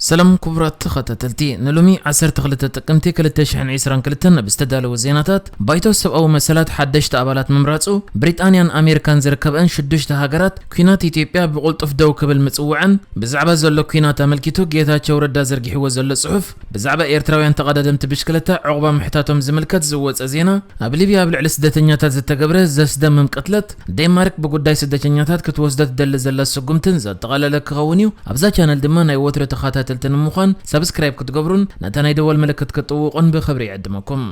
ሰላም ክቡራት ተኸታተልቲ፣ ንሎሚ ዓሰርተ ክልተ ጥቅምቲ ክልተ ሽሕን ዕስራን ክልተን ብዝተዳለወ ዜናታት፣ ባይቶ ሰብኣዊ መሰላት ሓደሽቲ ኣባላት ምምራጹ፣ ብሪጣንያን ኣሜሪካን ዝርከበአን ሽዱሽተ ሃገራት ኲናት ኢትዮጵያ ብቕልጡፍ ደው ክብል ምጽውዐን፣ ብዛዕባ ዘሎ ኲናት ኣመልኪቱ ጌታቸው ረዳ ዘርጊሕዎ ዘሎ ጽሑፍ፣ ብዛዕባ ኤርትራውያን ተቐዳደምቲ ብሽክለታ ዕቑባ ምሕታቶም ዝምልከት ዝወጸ ዜና፣ ኣብ ሊብያ ኣብ ልዕሊ ስደተኛታት ዝተገብረ ዘስደምም ቅትለት፣ ዴንማርክ ብጉዳይ ስደተኛታት ክትወስዶ ትደሊ ዘላ ስጉምትን ዘጠቓለለ ክኸውን እዩ። ኣብዛ ቻነል ድማ ናይ ወትሮ ተኸታተልቲ ንምዃን ሳብስክራይብ ክትገብሩን ነታ ናይ ደወል ምልክት ክትጥውቑን ብኽብሪ ይዕድመኩም።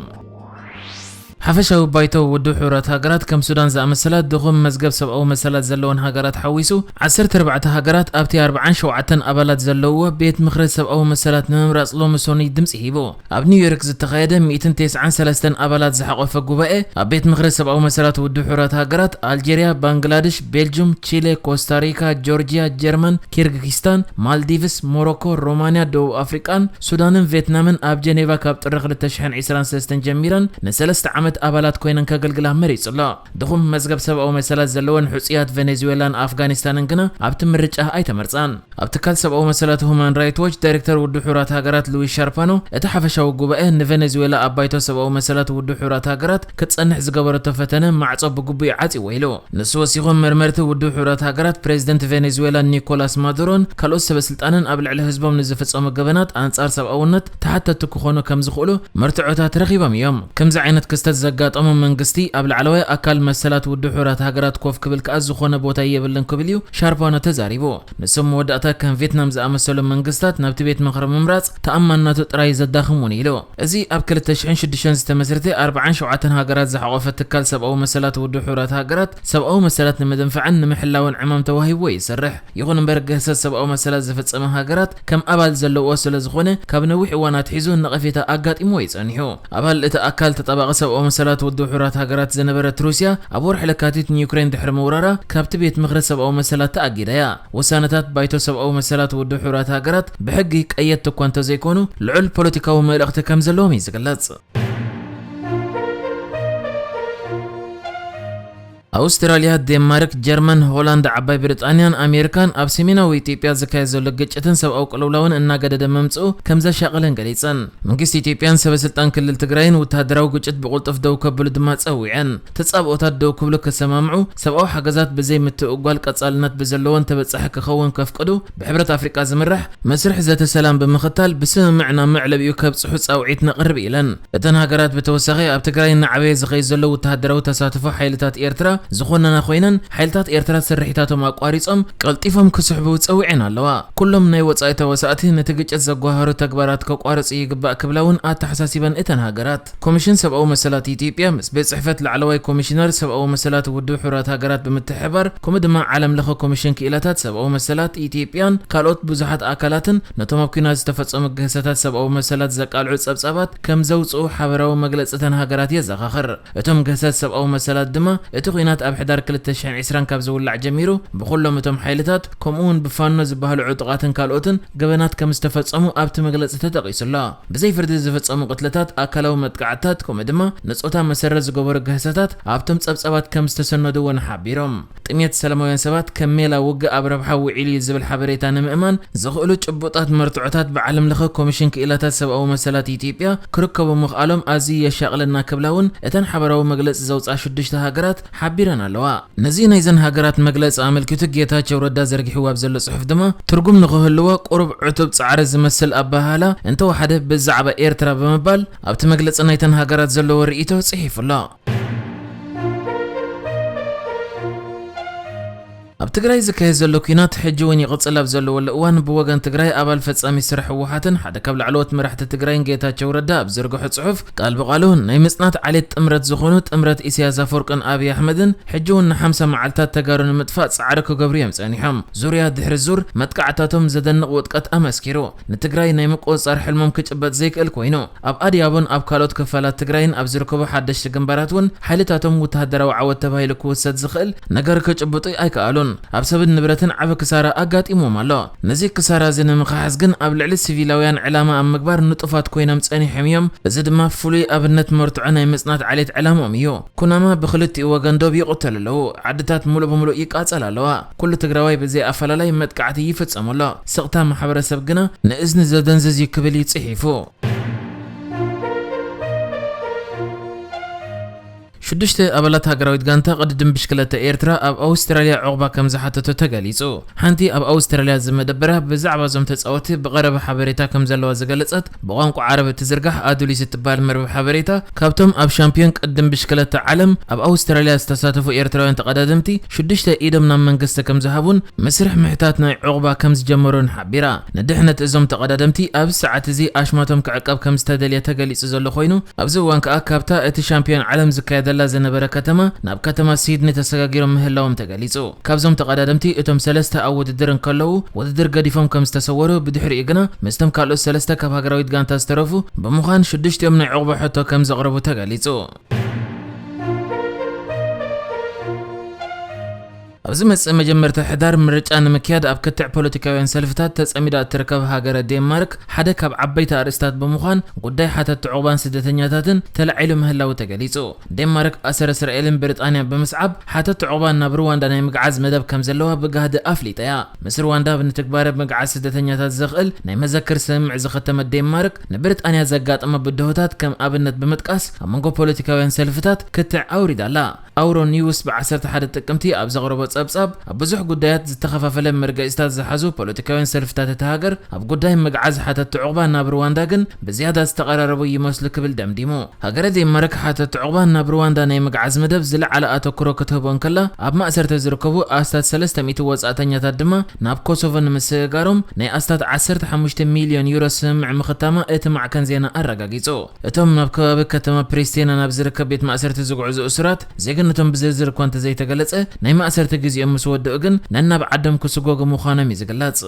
ሓፈሻዊ ባይቶ ውድብ ሕቡራት ሃገራት ከም ሱዳን ዝኣመሰላ ድኹም መዝገብ ሰብኣዊ መሰላት ዘለወን ሃገራት ሓዊሱ ዓሰርተ ኣርባዕተ ሃገራት ኣብቲ ኣርብዓን ሸውዓተን ኣባላት ዘለውዎ ቤት ምኽሪ ሰብኣዊ መሰላት ንምምራጽ ሎሚ ሰኑይ ድምጺ ሂቡ። ኣብ ኒውዮርክ ዝተኻየደ ሚእትን ተስዓን ሰለስተን ኣባላት ዝሓቖፈ ጉባኤ ኣብ ቤት ምኽሪ ሰብኣዊ መሰላት ውድብ ሕቡራት ሃገራት ኣልጀርያ፣ ባንግላደሽ፣ ቤልጁም፣ ቺለ፣ ኮስታሪካ፣ ጆርጂያ፣ ጀርመን፣ ኪርጊስታን፣ ማልዲቭስ፣ ሞሮኮ፣ ሮማንያ፣ ደቡብ ኣፍሪቃን ሱዳንን ቬትናምን ኣብ ጀኔቫ ካብ ጥሪ ክልተ ሽሕን ዕስራን ሰለስተን ጀሚረን ንሰለስተ ዓመት ኣባላት ኮይነን ከገልግላ መሪጹ ኣሎ። ድኹም መዝገብ ሰብኣዊ መሰላት ዘለወን ሕጹያት ቬኔዙዌላን ኣፍጋኒስታንን ግና ኣብቲ ምርጫ ኣይተመርጻን። ኣብ ትካል ሰብኣዊ መሰላት ሁማን ራይት ዎች ዳይሬክተር ውድብ ሕቡራት ሃገራት ሉዊስ ሻርፓኖ፣ እቲ ሓፈሻዊ ጉባኤ ንቬኔዙዌላ ኣብ ባይቶ ሰብኣዊ መሰላት ውድብ ሕቡራት ሃገራት ክትጸንሕ ዝገበረቶ ፈተነ ማዕጾ ብግቡእ ዓጽይዎ ኢሉ። ንሱ ወሲኹ፣ መርመርቲ ውድብ ሕቡራት ሃገራት ፕሬዚደንት ቬኔዙዌላ ኒኮላስ ማዱሮን ካልኦት ሰበ ስልጣንን ኣብ ልዕሊ ህዝቦም ንዝፍጸሙ ገበናት ኣንጻር ሰብኣውነት ተሓተትቲ ክኾኑ ከም ዝኽእሉ መርትዖታት ረኺቦም እዮም። ከምዚ ዓይነት ክስተት ዘጋጠሞ መንግስቲ ኣብ ላዕለዋይ ኣካል መሰላት ውድብ ሕቡራት ሃገራት ኮፍ ክብል ከኣ ዝኾነ ቦታ የብልን ክብል እዩ ሻርፓኖ ተዛሪቡ። ንሶም መወዳእታ ከም ቬትናም ዝኣመሰሉ መንግስታት ናብቲ ቤት ምኽሪ ምምራጽ ተኣማንነቱ ጥራይ ዘዳኽም እውን ኢሉ። እዚ ኣብ ክልተ ሽሕን ሽዱሽተን ዝተመስረተ ኣርብዓን ሸውዓተን ሃገራት ዝሓቖፈ ትካል ሰብኣዊ መሰላት ውድብ ሕቡራት ሃገራት ሰብኣዊ መሰላት ንምድንፋዕን ንምሕላውን ዕማም ተዋሂብዎ ይሰርሕ። ይኹን እምበር ግህሰት ሰብኣዊ መሰላት ዝፍጸመ ሃገራት ከም ኣባል ዘለውኦ ስለ ዝኾነ ካብ ነዊሕ እዋን ኣትሒዙ ነቐፌታ ኣጋጢምዎ እዩ ጸኒሑ። ኣባል እቲ ኣካል ተጣባቒ ሰብኣዊ መሰላት ውድብ ሕቡራት ሃገራት ዝነበረት ሩስያ ኣብ ወርሒ ለካቲት ንዩክሬን ድሕሪ ምውራራ ካብቲ ቤት ምኽሪ ሰብኣዊ መሰላት ተኣጊዳ እያ። ውሳነታት ባይቶ ሰብኣዊ መሰላት ውድብ ሕቡራት ሃገራት ብሕጊ ቀየድቲ እኳ እንተዘይኮኑ፣ ልዑል ፖለቲካዊ መልእኽቲ ከም ዘለዎም እዩ ዝግለጽ። ኣውስትራልያ፣ ዴንማርክ፣ ጀርመን፣ ሆላንድ፣ ዓባይ ብሪጣንያን ኣሜሪካን ኣብ ሰሜናዊ ኢትዮጵያ ዝካየድ ዘሎ ግጭትን ሰብኣዊ ቅልውላውን እናገደደ ምምጽኡ ከም ዘሻቕለን ገሊጸን። መንግስቲ ኢትዮጵያን ሰበ ስልጣን ክልል ትግራይን ወተሃደራዊ ግጭት ብቕልጡፍ ደው ከብሉ ድማ ጸዊዐን። ተጻብኦታት ደው ክብሉ ክሰማምዑ፣ ሰብኣዊ ሓገዛት ብዘይ ምትእጓል ቀጻልነት ብዘለዎን ተበጻሒ ክኸውን ከፍቅዱ፣ ብሕብረት ኣፍሪቃ ዝምራሕ መስርሕ ዘተ ሰላም ብምኽታል ብስምምዕ ናብ መዕለቢኡ ከብጽሑ ጻውዒት ነቕርብ ኢለን። እተን ሃገራት ብተወሳኺ ኣብ ትግራይ እናዓበየ ዝኸይድ ዘሎ ወተሃደራዊ ተሳትፎ ሓይልታት ኤርትራ ዝኾነና ኮይነን፣ ሓይልታት ኤርትራ ስርሒታቶም ኣቋሪጾም ቀልጢፎም ክስሕቡ ጸዊዐን ኣለዋ። ኩሎም ናይ ወጻኢ ተዋሳእቲ ነቲ ግጭት ዘጓሃሩ ተግባራት ከቋርጹ ይግባእ ክብላ እውን ኣተሓሳሲበን እተን ሃገራት። ኮሚሽን ሰብኣዊ መሰላት ኢትዮጵያ ምስ ቤት ጽሕፈት ላዕለዋይ ኮሚሽነር ሰብኣዊ መሰላት ውድብ ሕቡራት ሃገራት ብምትሕብባር፣ ከምኡ ድማ ዓለም ለኸ ኮሚሽን ክኢላታት ሰብኣዊ መሰላት ኢትዮጵያን ካልኦት ብዙሓት ኣካላትን ነቶም ኣብ ኲናት ዝተፈጸሙ ግህሰታት ሰብኣዊ መሰላት ዘቃልዑ ጸብጻባት ከም ዘውጽኡ ሓበራዊ መግለጺ እተን ሃገራት የዘኻኽር። እቶም ግህሰት ሰብኣዊ መሰላት ድማ እቲ ኲናት ኣብ ሕዳር ክልተ ሽሕን ዕስራን ካብ ዝውላዕ ጀሚሩ ብኹሎም እቶም ሓይልታት ከምኡ እውን ብፋኖ ዝበሃሉ ዕጡቓትን ካልኦትን ገበናት ከም ዝተፈጸሙ ኣብቲ መግለጺ ተጠቒሱ ኣሎ። ብዘይ ፍርዲ ዝፍጸሙ ቅትለታት፣ ኣካላዊ መጥቃዕትታት ከምኡ ድማ ንጾታ መሰረት ዝገበሩ ግህሰታት ኣብቶም ጸብጻባት ከም ዝተሰነዱ እውን ሓቢሮም። ጥሜት ሰላማውያን ሰባት ከም ሜላ ውግእ ኣብ ረብሓ ውዒሉ እዩ ዝብል ሓበሬታ ንምእማን ዘኽእሉ ጭቡጣት መርትዖታት ብዓለም ለኸ ኮሚሽን ክኢላታት ሰብኣዊ መሰላት ኢትዮጵያ ክርከቡ ምኽኣሎም ኣዝዩ የሻቕለና ክብላ እውን እተን ሓበራዊ መግለጺ ዘውፅኣ ሽዱሽተ ሃገራት ሓቢረን ኣለዋ። ነዚ ናይዘን ሃገራት መግለጺ ኣመልኪቱ ጌታቸው ረዳ ዘርጊሕዎ ኣብ ዘሎ ጽሑፍ ድማ ትርጉም ንኽህልዎ ቁሩብ ዕቱብ ጻዕሪ ዝመስል ኣበሃህላ እንተወሓደ ብዛዕባ ኤርትራ ብምባል ኣብቲ መግለጺ ናይተን ሃገራት ዘለዎ ርእይቶ ጽሒፉ ኣሎ። ኣብ ትግራይ ዝካየድ ዘሎ ኲናት ሕጂ እውን ይቕጽል ኣብ ዘለወሉ እዋን፣ ብወገን ትግራይ ኣባል ፈጻሚ ስራሕ ህወሓትን ሓደ ካብ ላዕለዎት መራሕቲ ትግራይን ጌታቸው ረዳ ኣብ ዘርግሖ ጽሑፍ፣ ቃል ብቓሉ ናይ ምጽናት ዓሌት ጥምረት ዝኾኑ ጥምረት ኢሳያስ ኣፈወርቅን ኣብይ ኣሕመድን ሕጂ እውን ንሓምሳ መዓልታት ተጋሩ ንምጥፋእ ጻዕሪ ክገብሩ እዮም ጸኒሖም። ዙርያ ድሕሪ ዙር መጥቃዕታቶም ዘደንቕ ውድቀት ኣመስኪሩ። ንትግራይ ናይ ምቁጽጻር ሕልሞም ክጭበጥ ዘይክእል ኮይኑ፣ ኣብ ኣድያቦን ኣብ ካልኦት ክፋላት ትግራይን ኣብ ዝርከቡ ሓደሽቲ ግንባራት እውን ሓይልታቶም ወተሃደራዊ ዓወት ተባሂሉ ክውሰድ ዝኽእል ነገር ክጭብጡ ኣይከኣሉን። ኣብ ሰብን ንብረትን ዓቢ ክሳራ ኣጋጢምዎም ኣሎ። ነዚ ክሳራ እዚ ንምኽሓስ ግን ኣብ ልዕሊ ሲቪላውያን ዕላማ ኣብ ምግባር ንጡፋት ኮይኖም ጸኒሖም እዮም። እዚ ድማ ፍሉይ ኣብነት መርትዖ ናይ ምጽናት ዓሌት ዕላምኦም እዩ። ኩናማ ብኽልቲኡ ወገን ዶብ ይቕተሉ ኣለዉ። ዓድታት ምሉእ ብምሉእ ይቃጸላ ኣለዋ። ኩሉ ትግራዋይ ብዘይ ኣፈላላይ መጥቃዕቲ ይፍጸሙ ኣሎ። ስቕታ ማሕበረሰብ ግና ንእዝኒ ዘደንዝዝ እዩ ክብል እዩ ጽሒፉ። ሽዱሽተ ኣባላት ሃገራዊት ጋንታ ቅድድም ብሽክለታ ኤርትራ ኣብ ኣውስትራልያ ዑቕባ ከም ዝሓተቶ ተገሊጹ። ሓንቲ ኣብ ኣውስትራልያ ዝመደበራ ብዛዕባ እዞም ተጻወቲ ብቐረባ ሓበሬታ ከም ዘለዋ ዝገለጸት ብቋንቋ ዓረብ እትዝርጋሕ ኣዱሊስ እትበሃል መርበብ ሓበሬታ፣ ካብቶም ኣብ ሻምፒዮን ቅድድም ብሽክለታ ዓለም ኣብ ኣውስትራልያ ዝተሳተፉ ኤርትራውያን ተቐዳደምቲ ሽዱሽተ ኢዶም ናብ መንግስቲ ከም ዝሃቡን መስርሕ ምሕታት ናይ ዑቕባ ከም ዝጀመሩን ሓቢራ። ንድሕነት እዞም ተቐዳደምቲ ኣብዚ ሰዓት እዚ ኣሽማቶም ክዕቀብ ከም ዝተደልየ ተገሊጹ ዘሎ ኮይኑ፣ ኣብዚ እዋን ከኣ ካብታ እቲ ሻምፒዮን ዓለም ዝካየደላ ዝነበረ ከተማ ናብ ከተማ ሲድኒ ተሰጋጊሮም ምህላዎም ተገሊጹ። ካብዞም ተቐዳደምቲ እቶም ሰለስተ ኣብ ውድድር እንከለዉ ውድድር ገዲፎም ከም ዝተሰወሩ፣ ብድሕሪኡ ግና ምስቶም ካልኦት ሰለስተ ካብ ሃገራዊት ጋንታ ዝተረፉ ብምዃን ሽዱሽቲኦም ናይ ዑቕባ ሕቶ ከም ዘቕረቡ ተገሊጹ። ኣብ ዝመጽእ መጀመርታ ሕዳር ምርጫ ንምክያድ ኣብ ክትዕ ፖለቲካውያን ሰልፍታት ተጸሚዳ እትርከብ ሃገረ ዴንማርክ ሓደ ካብ ዓበይቲ ኣርእስታት ብምዃን ጉዳይ ሓተት ዑቕባን ስደተኛታትን ተላዒሉ ምህላዉ ተገሊጹ። ዴንማርክ ኣሰር እስራኤልን ብሪጣንያን ብምስዓብ ሓተት ዑቕባን ናብ ሩዋንዳ ናይ ምግዓዝ መደብ ከም ዘለዋ ብጋህዲ ኣፍሊጣ እያ። ምስ ሩዋንዳ ኣብ ንትግባረ ምግዓዝ ስደተኛታት ዘኽእል ናይ መዘክር ስምምዕ ዝኸተመት ዴንማርክ ንብሪጣንያ ዘጋጠመ ብድሆታት ከም ኣብነት ብምጥቃስ ኣብ መንጎ ፖለቲካውያን ሰልፍታት ክትዕ ኣውሪዳ ኣላ። ኣውሮ ኒውስ ብ ዓሰርተ ሓደ ጥቅምቲ ኣብ ዘቕረቦ ጸብጻብ፣ ኣብ ብዙሕ ጉዳያት ዝተኸፋፈለ መርገጺታት ዝሓዙ ፖለቲካውያን ሰልፍታት እታ ሃገር ኣብ ጉዳይ ምግዓዝ ሓተቲ ዑቕባ ናብ ሩዋንዳ ግን ብዝያዳ ዝተቐራረቡ ይመስሉ ክብል ደምዲሙ። ሃገረ ዴንማርክ ሓተቲ ዑቕባ ናብ ሩዋንዳ ናይ ምግዓዝ መደብ ዝለዓለ ኣተኩሮ ክትህቦ እንከላ፣ ኣብ ማእሰርቲ ዝርከቡ ኣስታት ሰለስተ ሚእቲ ወጻእተኛታት ድማ ናብ ኮሶቮ ንምስግጋሮም ናይ ኣስታት ዓሰርተ ሓሙሽተ ሚልዮን ዩሮ ስምምዕ ምኽታማ እቲ ማዕከን ዜና ኣረጋጊጹ። እቶም ናብ ከባቢ ከተማ ፕሪስቲና ናብ ዝርከብ ቤት ማእሰርቲ ዝጉዕዙ እሱራት፣ ዜግነቶም ብዝርዝር እኳ እንተዘይተገለጸ፣ ናይ ማእሰርቲ ግዜኦም ምስ ወድኡ ግን ነናብ ዓዶም ክስጎጉ ምዃኖም እዩ ዝግለጽ።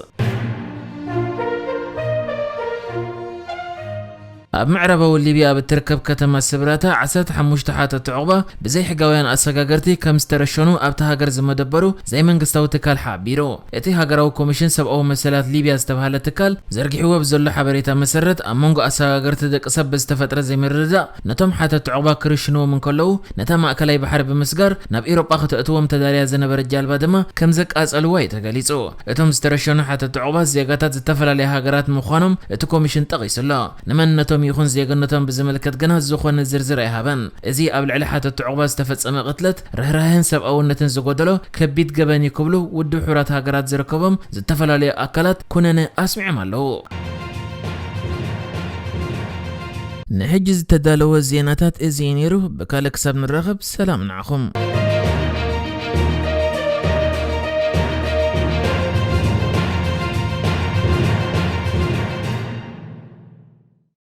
ኣብ ምዕራባዊ ሊብያ ኣብ እትርከብ ከተማ ስብራታ ዓሰርተ ሓሙሽተ ሓተቲ ዑቕባ ብዘይሕጋውያን ኣሰጋገርቲ ከም ዝተረሸኑ ኣብታ ሃገር ዝመደበሩ ዘይመንግስታዊ ትካል ሓቢሩ። እቲ ሃገራዊ ኮሚሽን ሰብኣዊ መሰላት ሊብያ ዝተባህለ ትካል ዘርጊሕዎ ብዘሎ ሓበሬታ መሰረት፣ ኣብ መንጎ ኣሰጋገርቲ ደቂ ሰብ ብዝተፈጥረ ዘይምርድዳእ ነቶም ሓተቲ ዑቕባ ክርሽንዎም እንከለዉ፣ ነታ ማእከላይ ባሕሪ ብምስጋር ናብ ኤውሮጳ ከተእትዎም ተዳልያ ዝነበረት ጃልባ ድማ ከም ዘቃጸልዋ እዩ ተገሊጹ። እቶም ዝተረሸኑ ሓተቲ ዑቕባ ዜጋታት ዝተፈላለያ ሃገራት ምዃኖም እቲ ኮሚሽን ጠቒሱ ኣሎ። ንመንነቶም ይኹን ዜግነቶም ብዝምልከት ግና ዝኾነ ዝርዝር ኣይሃበን። እዚ ኣብ ልዕሊ ሓተቲ ዑቕባ ዝተፈጸመ ቅትለት ርህራሄን ሰብኣውነትን ዝጎደሎ ከቢድ ገበን እዩ ክብሉ ውድብ ሕቡራት ሃገራት ዝርከቦም ዝተፈላለዩ ኣካላት ኩነነ ኣስሚዖም ኣለዉ። ንሕጂ ዝተዳለወ ዜናታት እዚ እዩ ነይሩ። ብካልእ ክሳብ ንራኸብ ሰላም ንዓኹም።